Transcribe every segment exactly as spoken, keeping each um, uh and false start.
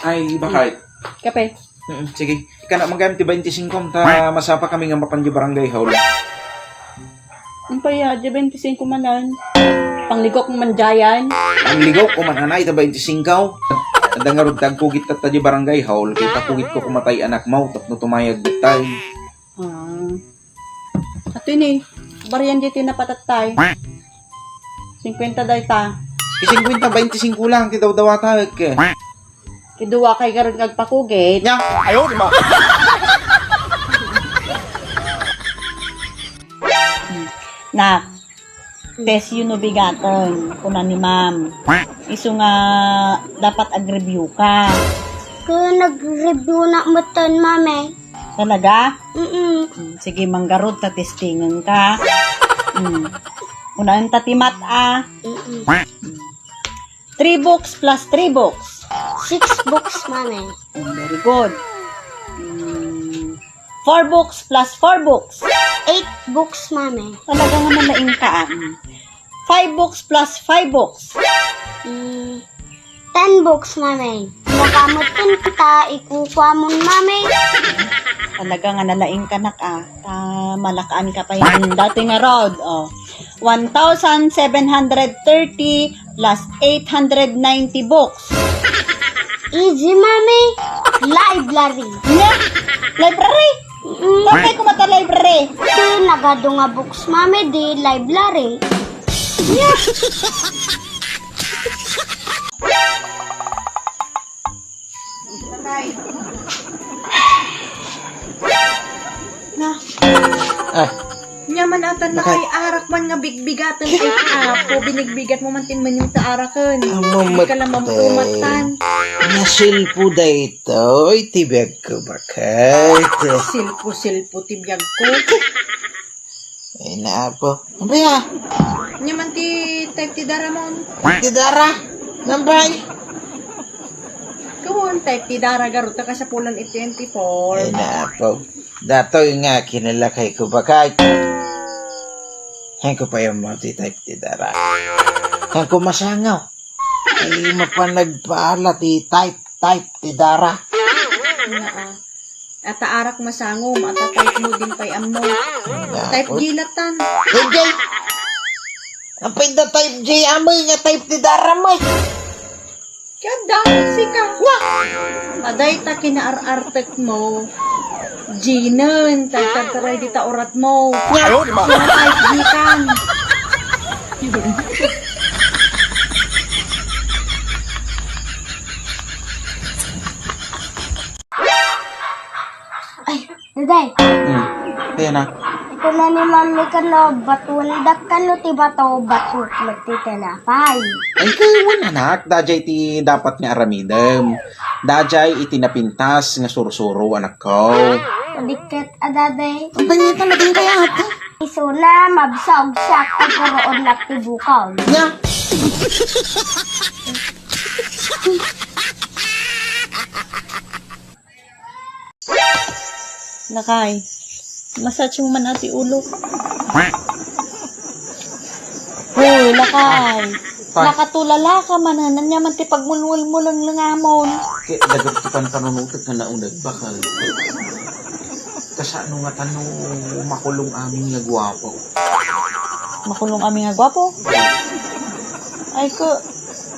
Ay, bakit? Kape. Mm, sige. Ikaw na, manggayam ti baintisingko ta masapa kami nga mapan di barangay hall. Ang paya, di baintisingko manan. Pangligok man dayan. Pangligok ko man, anay, ta baintisingko. Adda ngarud ti agkugit tatta di barangay hall, kay pakugit ko kumatay anak mo, tapno tumayag tayo. Ah. Ato ini, barian di ti napatattay. Singkwenta dayta. Ti singkwenta, baintisingko lang, ti dawdawata, ek. Ti dua kay garud nga agpakugit. Nya. Ayaw, di ba? Nak, test you no bigaton, kuna ni ma'am. Isu nga dapat ag-review ka. Kaya nag-review na metten, mami. Talaga? Mm-mm. Mm, sige, manggarud ta testingan ka. Mm. Unaen ta ti mat, ah. Mm-mm. Three books plus three books. Six books, mami. Mm, very good. Mm, four books plus four books. Eight books, mami. Talaga nga malaing ka, ah. Mm. Five books plus five books. Mm, ten books, mami. Nakamot kun kita, ikukuamon, mami. Talaga nga nalaing ka, nak, ah. Ta, malakaan ka pa yan. Dati nga road, oh. One thousand seven hundred thirty plus eight hundred ninety books. Easy, mami. Library. Nya? Library? Mm. Bakit kumata library? Di nagadu nga books, mami, di library. Nya? Na. Ah. Nya man atan na kay arak man nga bigbigaten ay apo, binigbigat mo man tin manyog ta araken. Amo. Di ka lamang matay. Umatan. Nasilpo daytoy ti biag ko, bakit? Silpo-silpo ti biag ko. Ay, naapo. Ano ba ya? Nya man ti type ti dara mo. Ti dara? Nambay? Kawan type ti dara, garud ta kasapulan iti twenty-four. Ay, naapo. Datoy nga kinalakay ko bakit. Hen ko pa yung mga ti type ti dara. Hen ko masangaw. Ay, mapanagpaala ti type, type ti dara. Nga, ah. Ata arak masangom, ata type mo din pay ammo. Nga, type oh. G latan. Type G? Apay da type G, amoy nga type ti dara mo. Kada, sika. Nga. Aday ta kinaar-artek mo. Ginen, tagtagtaray di ta urat mo. Nga. Ayaw, di ba? Type G kan. Ay, Dede. Hmm. Kaya na. Ito na ni Mami kano, batuan dak kano ti bato, bato, magtitinapay. Ay, kawan, anak, dajay ti dapat nga aramidem. Dajay iti napintas nga sursuro, anak ko. Kadikit, a, Dede. Ang ganyan talagang kaya ata. Isuna, mabsog siya, pagkaroon na ti bukog. Nga. Lakay, massage mo man ati ulo. Hoy, lakay. Pa. Nakatulala ka man, ania man ti pagmulmulmulenglengamon. Kaya dagat ti panpanunutek nga nauneg, bakal. Kasano nga tano makulong amin nga guwapo? Makulong amin nga guwapo? Ay ko,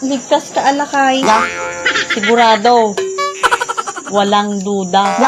ligtas ka a lakay. Sigurado. Walang duda.